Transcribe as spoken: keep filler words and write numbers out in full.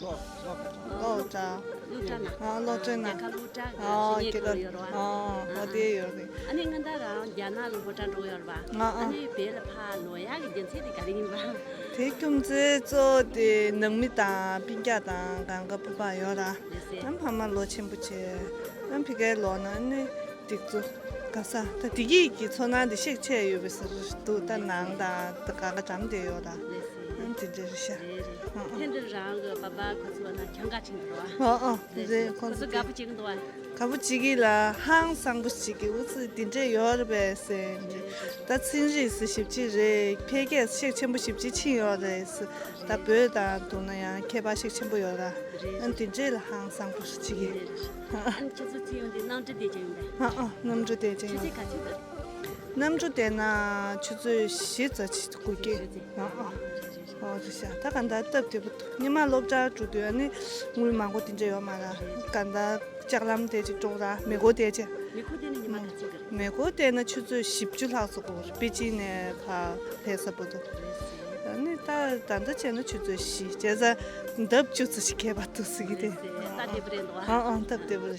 སློབ་གྲྭ། སློབ་གྲྭ་ན། ཨ། སློབ་གྲྭ་ན། རྒྱལ་ཁབ་སློབ་གྲྭ་གི་ཨ། བཤེས་གཉེན་རྒྱལ་ཁབ། སྐོར་ཡོད་རེད་བ། ཨ། ཨ། ཨོ་དེ་ཡོད་རེད། ཨ་ནི་སྔོན་ད་རང་རྒྱ་ནག་ལ་སློབ་གྲྭ་འགྲོ་ཡོད་རེད་བ། ཨ། ཨ་ཨ། ནི་བོད་ལ་ཕར་ལོག་ཡག་གི་རྒྱུ་མཚན་དེ་ག་རེ་ཡིན་པ། དེ་རྒྱུ་མཚན་གཙོ་བོ་དེ་ནང་མི་དང་སྤུན་ཀྱག་དང་གང་ག་ཕ་ཕ་ཡོད་ར། ལགས་སེ། ཨ། ཕ་མ་ལོ་ཆེན་པོ་བྱས། ཨ། ཕ་གིར་ལོག་ན་ཨ་ནི། འདི་ཚོ་ག་ས་ད་བདེ་སྐྱིད་ཀྱི་ཚོར་སྣང་འདི་ཤུགས་ཆེ་ཡོད་པའི་ཟེར་འདུག་ད་ནང་དང་ད་ག་ག་འགྲམ་དེ་ཡོད་ད། ལགས་སེ། ཨ། འདི་འདྲ་རེད་ཤག་ལགས་རེད། ཨ་ཨ། ཐེངས་འདིར་རང་གི་པ་ཕ་ཁོ་ཚོ་ན་ཁྱོད་དགའ་བྱེད་ཀྱི་འདུག་བ། ཨ་ཨ། ལགས་རེད། སེ། ཁོ་ཁོ་ཚོ་ཚོ་དགའ་པོ་བྱེད་ཀྱི་འདུག་བ། དགའ་པོ་བྱེད་ཀྱི་ལ་ཧང་སང་པོ་བྱེད་ཀྱི། འུ་ཚོ་འདི་འདྲ་ཡོད་རེད་པས་ཟེར་འདི། ད་ཚན་རིག་ཟེར་ཞིབ་ཕྱི་རེད། འཕེལ་རྒྱས་ཤུགས་ཆེན་པོ་ཞིབ་ཕྱི་ཕྱིན་ཡོད་རེད་ཟེར། ད་བོད་དང་བསྡུར་ན་ཡང་ཁྱད་པར་ཤུགས་ཆེན་པོ་ཡོད་ར། ཨ། འདི་འདྲ་ལ་ཧང་སང་པོ་བྱེད་ཀྱི། ཨ་ནི་ཁྱེད་ཚོ་ཚུར་ཡོང་དུས་གནམ་གྲུ་བསྡད་ཀྱི་ཡོད་པས། ཨ་ཨ། གནམ་གྲུ་བསྡད་ཀྱི་ཆུ་ཡོད། ཚོད་ག་ཚོད་འདུག་གནམ་གྲུ་བསྡད་ན་ཆུ་ཚོད་བཞི་ཙམ་ཞིག་འགོར་གྱི། བཞི་ཙམ། ཨ་ཨ། ཨོ་རེད་ཤག་ད་ག་འདྲ་སྟབས་བདེ་པོ་འདུག་ཉི་མ་སློབ་གྲྭ་འགྲོ་དུས་ཨ་ནི་དངུལ་མང་པོ་དེ་འདྲ་ཡོད་མ་རེད། ག་འདྲ་ལྕགས་ལམ་དེ་ཅིག་འགྲོ་ར། མེ་འཁོར་དེ་ཅིག་མེ་འཁོར་དེ་ནི་ཉི་མ་ག་ཚོད་འགོར། མེ་འཁོར་དེ་ན་ཆུ་ཚོད་བཞི་བཅུ་ལྷག་ཙམ་འགོར། པེ་ཅིན་ནས་ཕར་ལྷ་ས་བར་དུ། ཨ་ནི་ད་ད་ལྟ་བྱས་ན་ཆུ་ཚོད་བཞི་བྱས་ཙང་ལྡབ་བཅུ་ཙམ་ཞིག་ཁྱད་པར་འདུག་ཟེར་གྱི་དེ། ལགས་སེ། སྟབས་བདེ་པོ་རེད་འདུག་ཨ། ཨ་ཨ། སྟབས་བདེ་པོ་རེད།